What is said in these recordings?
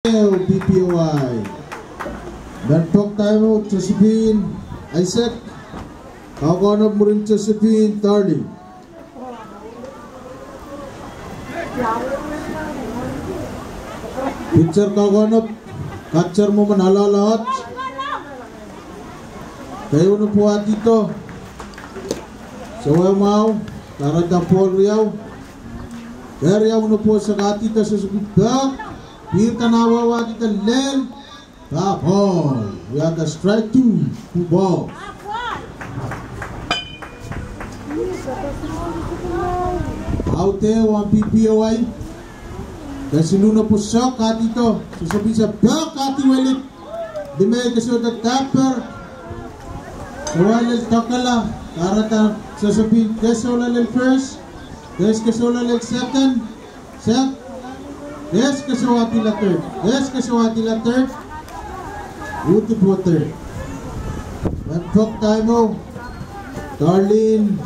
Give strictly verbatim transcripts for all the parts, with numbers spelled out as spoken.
P P O I. Nan poktaimo Josephine Isaac. Kaukaunop mwurin Josephine Darling. Pitcher kaukaunop, catcher mwomwen alalaot. Keieu nopwo adihdo. Sowe mwahu, kahrehda ball riau. Keriau nopwo se kadihdo, Sosopi pek. Pihr kan awewe adihdo lel. Pahpol. Wiahda strike two. Pahpol. Aute ong P P O I. Kesiluh nopwo soh kadihdo. Sosopi se pek kadihweli. Limei kesohda dahper. Soh lel tokala. Kahrehda Sosopi kesohla lel first. Kes kesohla lel second. Sek. Kes kesoh adila third. Kes kesoh adila third. Uhdi pwo third. Nan poktaimo. Darlene.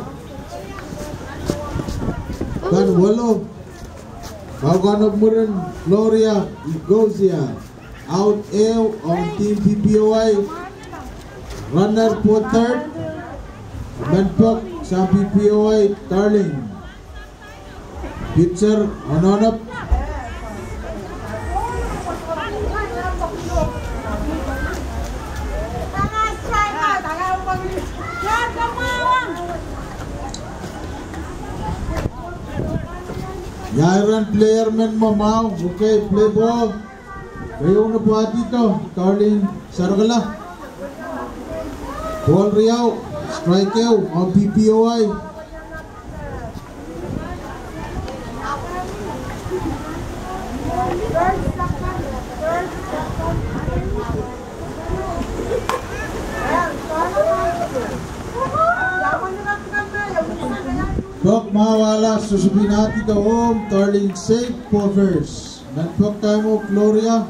Kan wolo. Kaukaunop mwurin Gloria Igozia. Out ehu ong team P P O I. Runner pwo third. Nan pok sang P P O I Darlene. Pitcher onohnop. Ia iren player men me mwahu, okay, play ball. Keieu nopwo adihdo, Darlene Sarkala. Ball riau, strike ehu, ong P P O I. Pok mwahu ala, Sosopi adihdo home, Darlene safe for first. Nan poktaimo Gloria.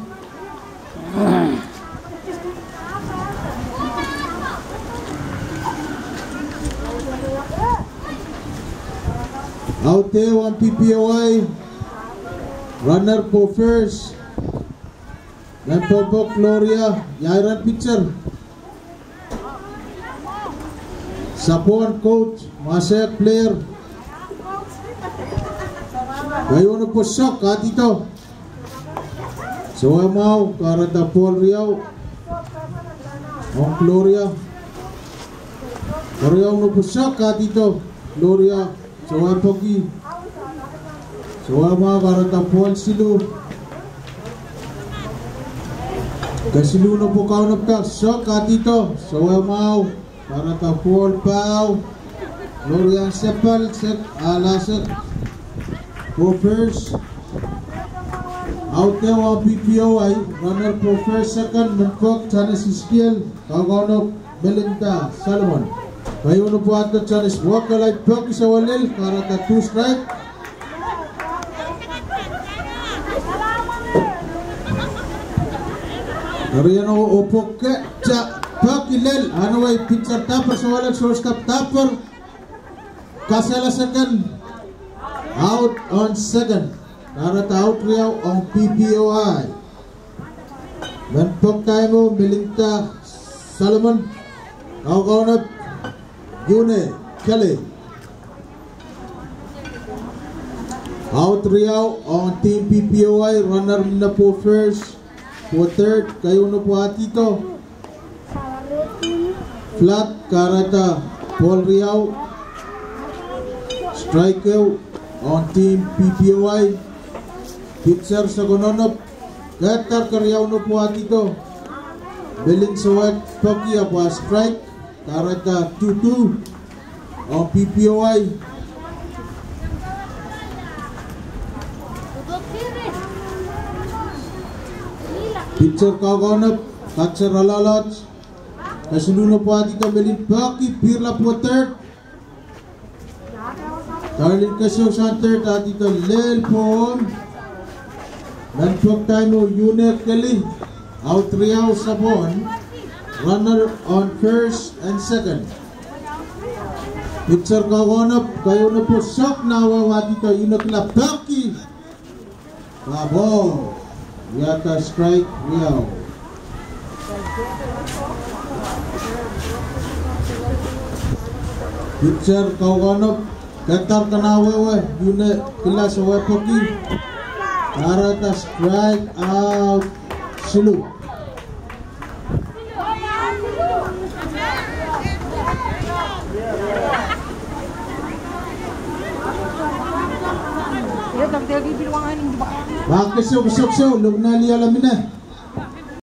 Aute ong P P O I. Runner pwo first. Nan pok pok Gloria, ia iren pitcher. Sapon coach, masek player. Keieu nopwo soh kadihdo. Sowe mwahu, kahrehda ball riau. Ong Gloria. Keriau nopwo soh kadihdo. Gloria. Sowe peki. Sowe mwahu, kahrehda ball siluh. Kesiluh nopwo kaunop kan soh kadihdo. Sowe mwahu, kahrehda ball pahu. Gloria sapahl sek, alasek. Pwo first. Aute ong P P O I, runner pwo first, second, men pok Janice Iskiel, kaukaunop Melinda Solomon. Keieu nopwo adihdo Janice Walker, lai peki sowe lel, kahrehda two strike. Keriau nopwo peki, ja, peki lel, anahne pitcher dahper sowe lel, shortstop dahper. Kasala second. Out on second. Kahrehda out riau ong P P O I. Men poktaimo Melinda Solomon. Kaukaunop Yune Kelly. Out riau ong team P P O I, runner mine pwo first, pwo third, keieu nopwo adihdo. Flat, kahrehda ball riau. Strike ehu ong team P P O I. Pitcher sokonohnop. Kehtar keriau nopwo adihdo. Melin sowet peki ahpw strike. Kahrehda two two. Ong P P O I. Pitcher kaukaunop, catcher alalaht. Kesiluh nopwo adihdo, Melin peki, pihrla pwo third. Darlin kesohsang third, adihdo lel pwohn. Nan poktaimo Yune Kelly, out riau sapwon. Runner on first and second. Pitcher kaukaunop, keieu nopwo soh, nah wahwah adihdo, Yune Kelly peki. Pahpol. Wiahda strike riau. Pitcher kaukaunop, ketar kanawehwe, Yune Kilas Owehpeki. Kahrehda strike out, siluh. Pak keseu, keseu, keseu, lukna liala mine.